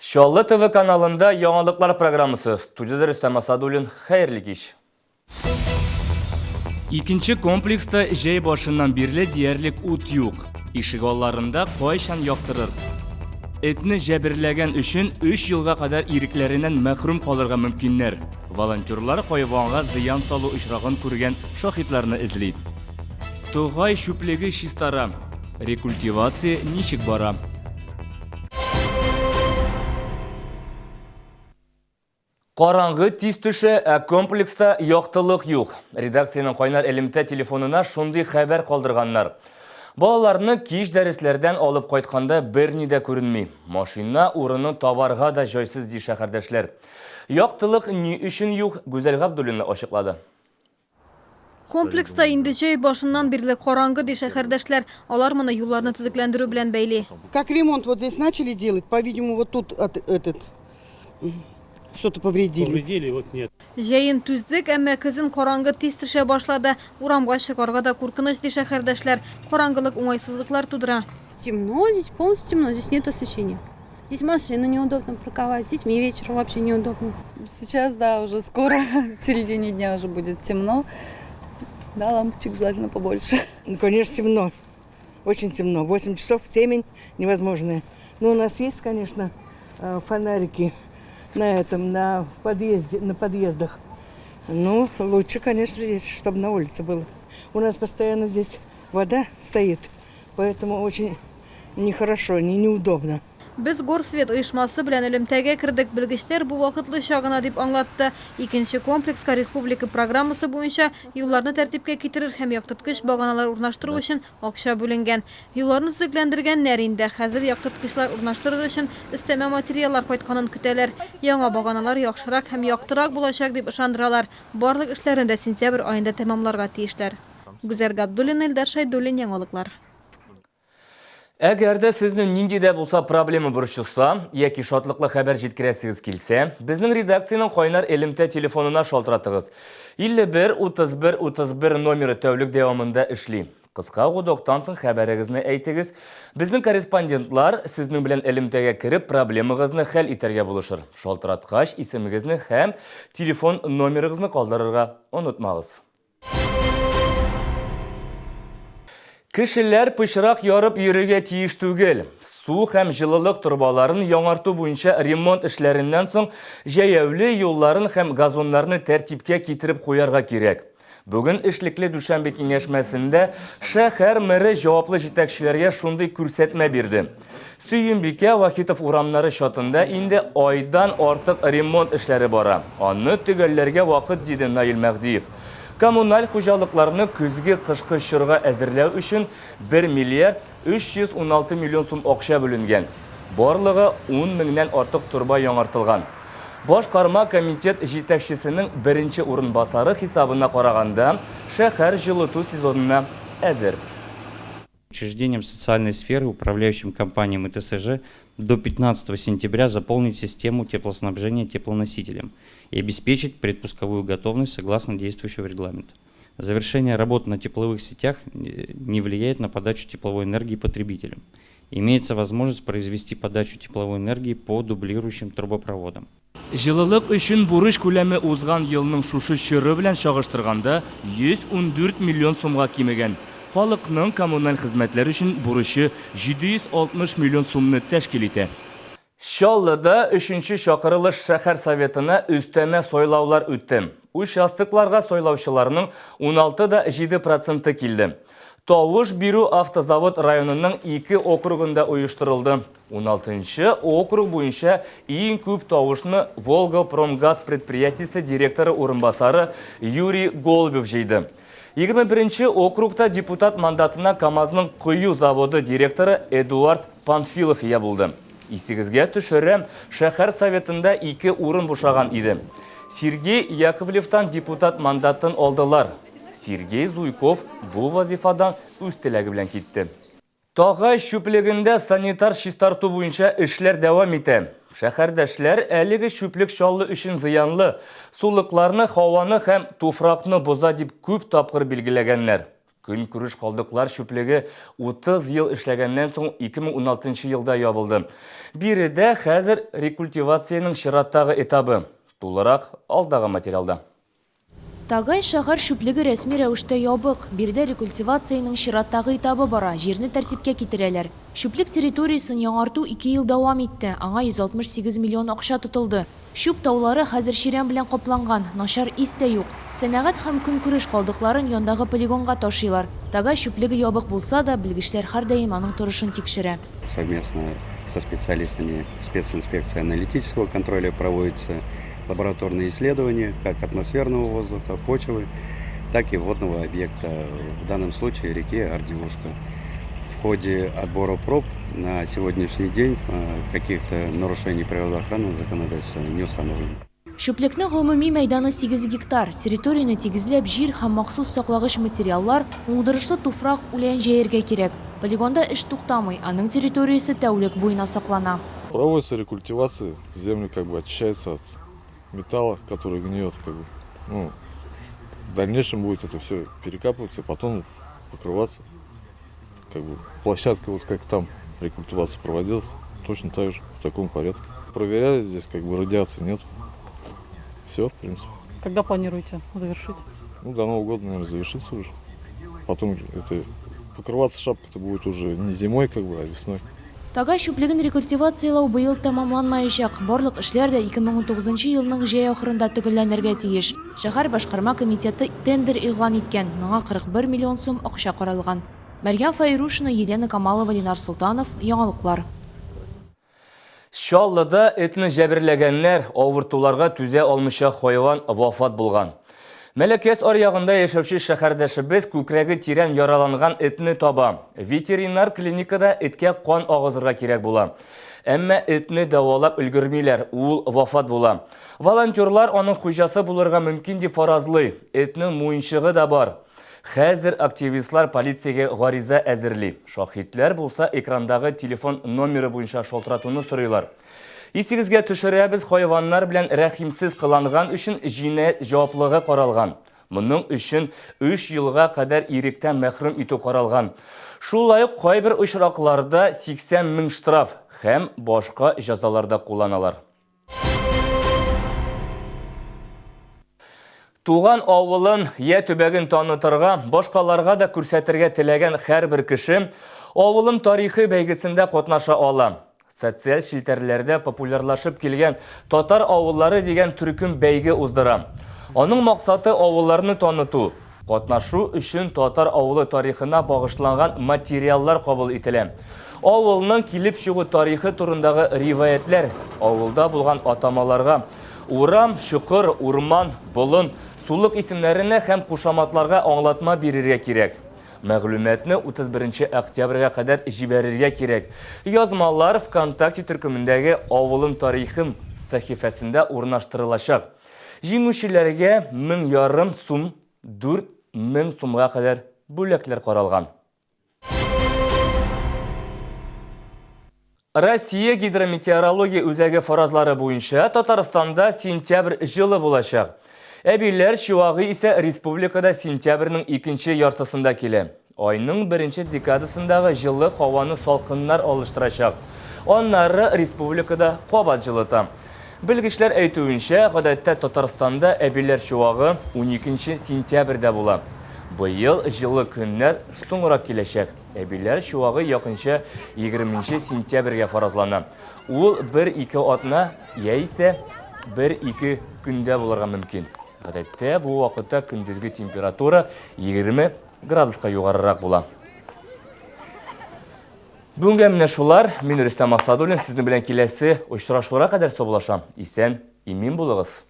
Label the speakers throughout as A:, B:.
A: Чаллы ТВ каналында яңалыклар программасы. Студиядә Рөстәм Асадуллин. Хәерле кич. Икенче комплекста җәй башыннан бирле диярлек ут юк. Ишек алларында кайчан яктырыр? Этне җәберләгән өчен 3 елга кадәр ирекләреннән мәхрүм калырга мөмкиннәр. Волонтерлар хайванга зыян салу очрагын күргән шаһитларны эзли. Тогай чүплеге чистара. Рекультивация ничек бара? Караңгы тиз төшә, ә комплекста яктылык юк. Редакциянең кайнар элемтә телефонына шундый хәбәр калдырганнар. Балаларны кич дәресләрдән алып кайтканда берни дә күренми. Машина урынын табарга да җайсыз, ди шәһәрдәшләр. Яктылык ни өчен юк, Гүзәл Габдуллина ачыклады.
B: Комплекста инде җәй башыннан бирле караңгы, ди шәһәрдәшләр. Алар моны юлларны төзекләндерү белән бәйли.
C: Как ремонт вот здесь начали делать, по-видимому, вот тут этот что-то повредили. Повредили,
B: вот нет. Җәен түздек, әмма көзен караңгы тиз төшә башлады. Урамга чыгарга да куркыныч, ди шәһәрдәшләр. Караңгылык уңайсызлыклар тудыра.
D: Темно, здесь полностью темно, здесь нет освещения. Здесь машину неудобно парковать, с детьми вечером вообще неудобно.
E: Сейчас, да, уже скоро, в середине дня уже будет темно. Да, лампочек желательно побольше.
C: Ну, конечно, темно. Очень темно. 8 часов, темень невозможная. Но у нас есть, конечно, фонарики на этом, на подъезде, на подъездах. Ну, лучше, конечно, здесь, чтобы на улице было. У нас постоянно здесь вода стоит, поэтому очень нехорошо, не, неудобно.
B: Без Горсвет оешмасы белән элемтәгә кердек. Белгечләр бу вакытлыча гына дип аңлатты. Икенче комплекска республика программасы буенча юлларны тәртипкә китерер һәм яктырткыч баганалар урнаштыру өчен акча бүленгән. Юлларны төзекләндергәннәр инде. Хәзер яктырткычлар урнаштырыр өчен өстәмә материаллар кайтканын көтәләр. Яңа баганалар яхшырак һәм яктырак булачак дип ышандыралар. Барлык эшләрне дә сентябрь аенда тәмамларга тиешләр. Гүзәл Габдуллина, Илдар Шәйдуллин, Яңалыклар.
A: Әгәр дә сезне нинди дә булса проблема борчыса яки шатлыклы хәбәр җиткерәсегез килсә, безнең редакциянең кайнар элемтә телефонына шалтыратыгыз. 51 31 31 номеры тәүлек дәвамында эшли. Кыска гудоктан соң хәбәрегезне әйтегез. Безнең корреспондентлар сезнең белән элемтәгә кереп, проблемагызны хәл итәргә булышыр. Шалтыраткач, исемегезне һәм телефон номерыгызны калдырырга онытмагыз. Кешеләр пычрак ярып йөрергә тиеш түгел. Су һәм җылылык торбаларын яңарту буенча ремонт эшләреннән соң җәяүле юлларын һәм газоннарны тәртипкә китереп куярга кирәк. Бүген эшлекле дүшәмбе киңәшмәсендә шәһәр мэры җаваплы җитәкчеләргә шундый күрсәтмә бирде. Сөембикә Вахитов урамнары чатында инде айдан артык ремонт эшләре бара. Аны төгәлләргә вакыт, диде Наил Мәһдиев. Коммуналь хуҗалыкларны көзге-кышкы чорга әзерләү өчен 1 миллиард 316 миллион сум акча бүленгән. Барлыгы 10 меңнән артык торба яңартылган. Башкарма комитет җитәкчесенең беренче урынбасары хисабына караганда, шәһәр җылыту сезонына әзер.
F: Учреждениям социальной сферы, управляющим компаниям и ТСЖ до 15 сентября заполнить систему теплоснабжения теплоносителем и обеспечить предпусковую готовность согласно действующего регламента. Завершение работ на тепловых сетях не влияет на подачу тепловой энергии потребителям. Имеется возможность произвести подачу тепловой энергии по дублирующим трубопроводам.
A: Җылылык өчен бурыч күләме узган елның шушы чоры белән чагыштырганда 114 миллион сумга кимегән. Халыкның коммуналь хезмәтләр өчен бурычы 760 миллион сумны тәшкил итә. Чаллыда өченче чакырылыш шәһәр Советына өстәмә сайлаулар үтте. Участокларга сайлаучыларның 16 да 7 проценты килде. Тавыш бирү Автозавод районының ике округында оештырылды. Уналтынчы округ буенча иң күп тавышны Волгопромгаз предприятиесе директоры урынбасары Юрий Голубев җыйды. 21 округта депутат мандатына КАМАЗның кою заводы директоры Эдуард Панфилов ия булды. Исегезгә төшерәм, шәһәр советында ике урын бушаган иде. Сергей Яковлевтан депутат мандатын алдылар. Сергей Зуйков бу вазифадан үз теләге белән китте. Тагач чүплегендә санитар чистарту буенча эшләр дәвам итә. Шәһәрдәшләр әлеге чүплек Чаллы өчен зыянлы, сулыкларны, һаваны һәм туфракны боза дип күп тапкыр билгеләгәннәр. Көнкүреш калдыклар чүплеге 30 ел эшләгәннән соң 2016 елда ябылды. Биредә хәзер рекультивациянең чираттагы этабы. Тулырак алдагы материалда.
G: Тагай шәһәр чүплеге рәсми рәвештә ябык. Биредә рекультивациянең чираттагы этабы бара, җирне тәртипкә китерәләр. Чүплек территориясен яңарту ике ел дәвам итте, аңа 168 миллион акча тотылды. Чүп таулары хәзер чирәм белән капланган, начар ис тә юк. Сәнәгать һәм көнкүреш калдыкларын яндагы полигонга ташыйлар. Тагай чүплеге ябык булса да, белгечләр һәрдаим аның торышын тикшерә.
H: Совместно со специалистами специнспекции аналитического контроля проводятся лабораторные исследования как атмосферного воздуха, почвы, так и водного объекта, в данном случае реки Ардевушка. В ходе отбора проб на сегодняшний день каких-то нарушений природоохранного законодательства не установлено.
G: Чүплекнең гомуми мәйданы 8 гектар. Территорияне тигезләп, җир һәм махсус саклагыч материаллар, уңдырышлы туфрак, үлән җәяргә кирәк. Полигонда эш туктамый, аның территориясе тәүлек буена саклана.
I: Проводится рекультивация, земля как бы очищается от металла, который гниет. Как бы. Ну, в дальнейшем будет это все перекапываться, потом покрываться. Как бы площадка, вот как там рекультивация проводилась, точно так же, в таком порядке. Проверяли здесь, как бы радиации нет. Все, в принципе.
E: Когда планируете завершить?
I: Ну, до Нового года, наверное, завершится уже. Потом это покрываться шапка-то будет уже не зимой, как бы, а весной.
G: Тагай чүплеген рекультивацияләү быел тәмамланмаячак. Барлык эшләр дә 2019 елның җәй ахырында төгәлләнергә тиеш. Шәһәр башкарма комитеты тендер игълан иткән. Моңа 41 миллион сум акча каралган. Мәрьям Фәйрушина, Елена Камалова, Ленар Солтанов. Яңалыклар.
A: Чаллыда этне җәберләгәннәр, авыртуларга түзә алмыйча хайван вафат булган. Мәләкәс аръягында яшәүче шәһәрдәшебез күкрәге тирән яраланган этне таба. Ветеринар клиникада эткә кан агызырга кирәк була. Әмма этне дәвалап өлгермиләр, ул вафат була. Волонтерлар аның хуҗасы булырга мөмкин дип фаразлый. Этнең муенчыгы да бар. Хәзер активистлар полициягә гариза әзерли. Шаһитләр булса, экрандагы телефон номеры буенча шалтыратуны сорыйлар. Исегезгә төшерәбез, хайваннар белән рәхимсез кыланган өчен җинаять җаваплыгы каралган. Моның өчен 3 елга кадәр иректән мәхрүм итү каралган. Шулай ук кайбер очракларда 80 мең штраф һәм башка җәзалар да кулланалар. Туган авылын я төбәген танытырга, башкаларга да күрсәтергә теләгән һәрбер кеше Авылым тарихы бәйгесендә катнаша ала. Социаль челтәрләрдә популярлашып килгән Татар авыллары дигән төркем бәйге уздыра. Аның максаты авылларны таныту. Катнашу өчен татар авылы тарихына багышланган материаллар кабул ителә. Авылның килеп чыгу тарихы турындагы риваятьләр, авылда булган атамаларга, урам, чокыр, урман, болын, сулык исемнәренә һәм кушаматларга аңлатма бирергә кирәк. Мәгълүматны 31 октябрьгә кадәр җибәрергә кирәк. Язмалар ВКонтакте төркемендәге Авылым тарихым сәхифәсендә урнаштырылачак. Җиңүчеләргә 1500 сум, 4000 сумга кадәр бүләкләр каралган. Россия гидрометеорология үзәге фаразлары буенча Татарстанда сентябрь җылы булачак. Әбиләр чуагы исә республикада сентябрьнең икенче яртысында килә. Айның беренче декадасындагы җылы һаваны салкыннар алыштырачак. Аннары республикада кабат җылыта. Белгечләр әйтүенчә, гадәттә Татарстанда әбиләр чуагы уникенче сентябрьдә була. Быел җылы көннәр соңрак киләчәк. Әбиләр чуагы якынча егерменче сентябрьгә фаразлана. Ул бер-ике атна яисә бер-ике көндә булырга мөмкин. Гадәттә бу вакытта көндезге температура 20 градуска югарырак була. Бүгенгә менә шулар. Мин Рөстәм Асадуллин, сезнең белән киләсе очрашуларга кадәр саубуллашам. Исән, имин булыгыз.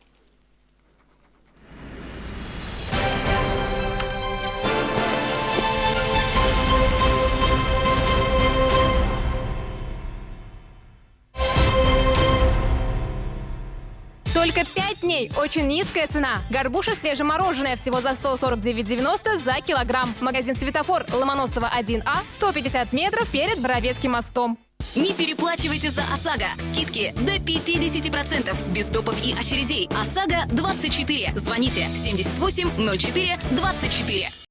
J: Только 5 дней. Очень низкая цена. Горбуша свежемороженое всего за 149,90 за килограмм. Магазин «Светофор», Ломоносова 1А, 150 метров перед Боровецким мостом.
K: Не переплачивайте за ОСАГО. Скидки до 50%. Без допов и очередей. ОСАГО 24. Звоните 78 04 24.